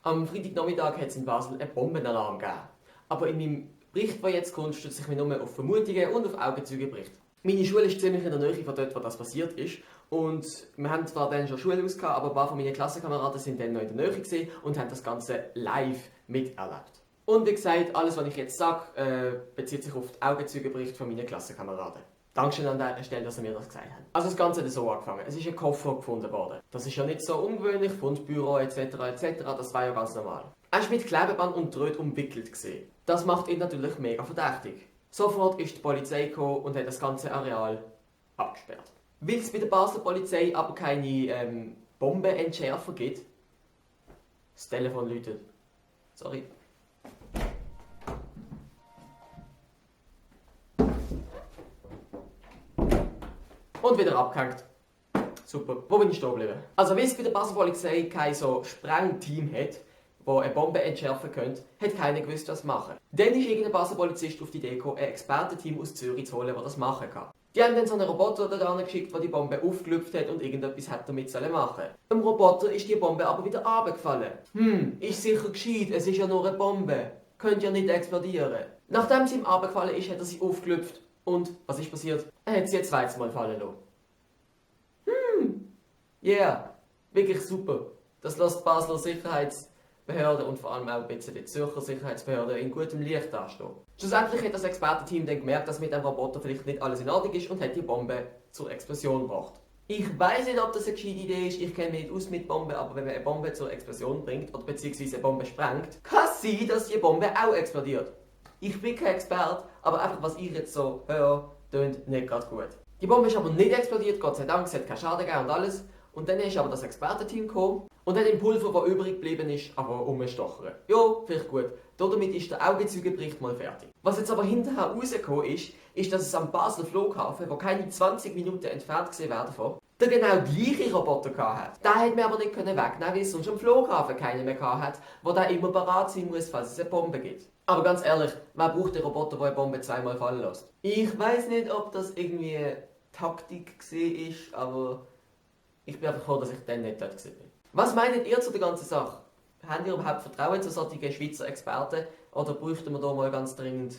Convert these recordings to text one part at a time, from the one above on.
Am Freitagnachmittag hat es in Basel einen Bombenalarm gegeben. Aber in meinem Bericht, der jetzt kommt, stütze ich mich nur auf Vermutungen und auf Augenzeugenberichte. Meine Schule ist ziemlich in der Nähe von dort, wo das passiert ist. Und wir haben zwar dann schon Schulhaus gehabt, aber ein paar von meinen Klassenkameraden sind dann noch in der Nähe gewesen und haben das Ganze live miterlebt. Und wie gesagt, alles, was ich jetzt sage, bezieht sich auf die Augenzeugenberichte von meinen Klassenkameraden. Dankeschön an dieser Stelle, dass Sie mir das gesagt haben. Also das Ganze hat so angefangen. Es ist ein Koffer gefunden worden. Das ist ja nicht so ungewöhnlich, Fundbüro etc. etc. Das war ja ganz normal. Er war mit Klebeband und Draht umwickelt gewesen. Das macht ihn natürlich mega verdächtig. Sofort ist die Polizei gekommen und hat das ganze Areal abgesperrt. Weil es bei der Basler Polizei aber keine Bombenentschärfer gibt, das Telefon läutet. Sorry. Und wieder abgehängt. Super. Wo bin ich stehen geblieben? Also, weil es bei der Basler Polizei kein so Sprengteam hat, das eine Bombe entschärfen könnte, hat keiner gewusst, was machen. Dann ist irgendein Basler Polizist auf die Idee gekommen, ein Expertenteam aus Zürich zu holen, das das machen kann. Die haben dann so einen Roboter da geschickt, der die Bombe aufgelüpft hat und irgendetwas hat damit machen. Dem Roboter ist die Bombe aber wieder runtergefallen. Ist sicher gescheit, es ist ja nur eine Bombe. Könnte ja nicht explodieren. Nachdem sie ihm runtergefallen ist, hat er sie aufgelüpft. Und was ist passiert? Er hat sie ein zweites Mal fallen lassen. Yeah, wirklich super. Das lässt die Basler Sicherheitsbehörde und vor allem auch ein bisschen die Zürcher Sicherheitsbehörde in gutem Licht dastehen. Schlussendlich hat das Expertenteam dann gemerkt, dass mit dem Roboter vielleicht nicht alles in Ordnung ist und hat die Bombe zur Explosion gebracht. Ich weiß nicht, ob das eine gescheite Idee ist, ich kenne mich nicht aus mit Bomben, aber wenn man eine Bombe zur Explosion bringt oder beziehungsweise eine Bombe sprengt, kann es sein, dass die Bombe auch explodiert. Ich bin kein Experte, aber einfach was ich jetzt so höre, tönt nicht gerade gut. Die Bombe ist aber nicht explodiert, Gott sei Dank, es hat keinen Schaden gegeben und alles. Und dann ist aber das Expertenteam gekommen und hat im Pulver, das übrig geblieben ist, aber umgestochert. Ja, vielleicht gut. Damit ist der Augenzeugenbericht mal fertig. Was jetzt aber hinterher rausgekommen ist, dass es am Basler Flughafen, wo keine 20 Minuten entfernt gewesen wäre davon, der genau gleiche Roboter hatte. Den hätte man aber nicht wegnehmen können, weil es sonst am Flughafen keinen mehr hatte, der immer parat sein muss, falls es eine Bombe gibt. Aber ganz ehrlich, wer braucht den Roboter, der eine Bombe zweimal fallen lässt? Ich weiß nicht, ob das irgendwie Taktik war, aber ich bin einfach froh, dass ich dann nicht dort war. Was meint ihr zu der ganzen Sache? Habt ihr überhaupt Vertrauen zu solchen Schweizer Experten? Oder bräuchten wir da mal ganz dringend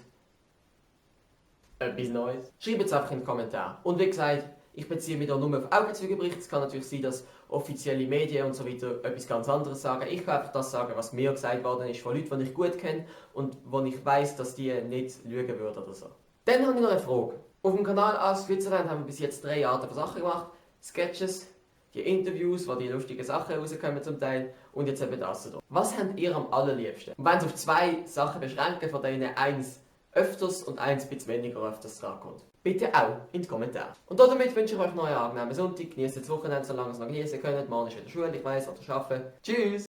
etwas Neues? Schreibt es einfach in die Kommentare. Und wie gesagt, ich beziehe mich da nur auf Augenzeugenberichte. Es kann natürlich sein, dass offizielle Medien und so weiter etwas ganz anderes sagen. Ich kann einfach das sagen, was mir gesagt worden ist von Leuten, die ich gut kenne und wo ich weiss, dass die nicht lügen würden oder so. Dann habe ich noch eine Frage. Auf dem Kanal Ask Switzerland haben wir bis jetzt 3 Arten von Sachen gemacht. Sketches, die Interviews, wo die lustigen Sachen rauskommen zum Teil und jetzt eben das hier. Was habt ihr am allerliebsten? Und wenn es auf 2 Sachen beschränken, von denen eins öfters und eins ein bisschen weniger öfters drankommt, bitte auch in die Kommentare. Und damit wünsche ich euch noch einen angenehmen Sonntag, genießt das Wochenende, solange ihr es noch genießen könnt. Morgen ist wieder Schule, ich weiss, oder arbeiten. Tschüss!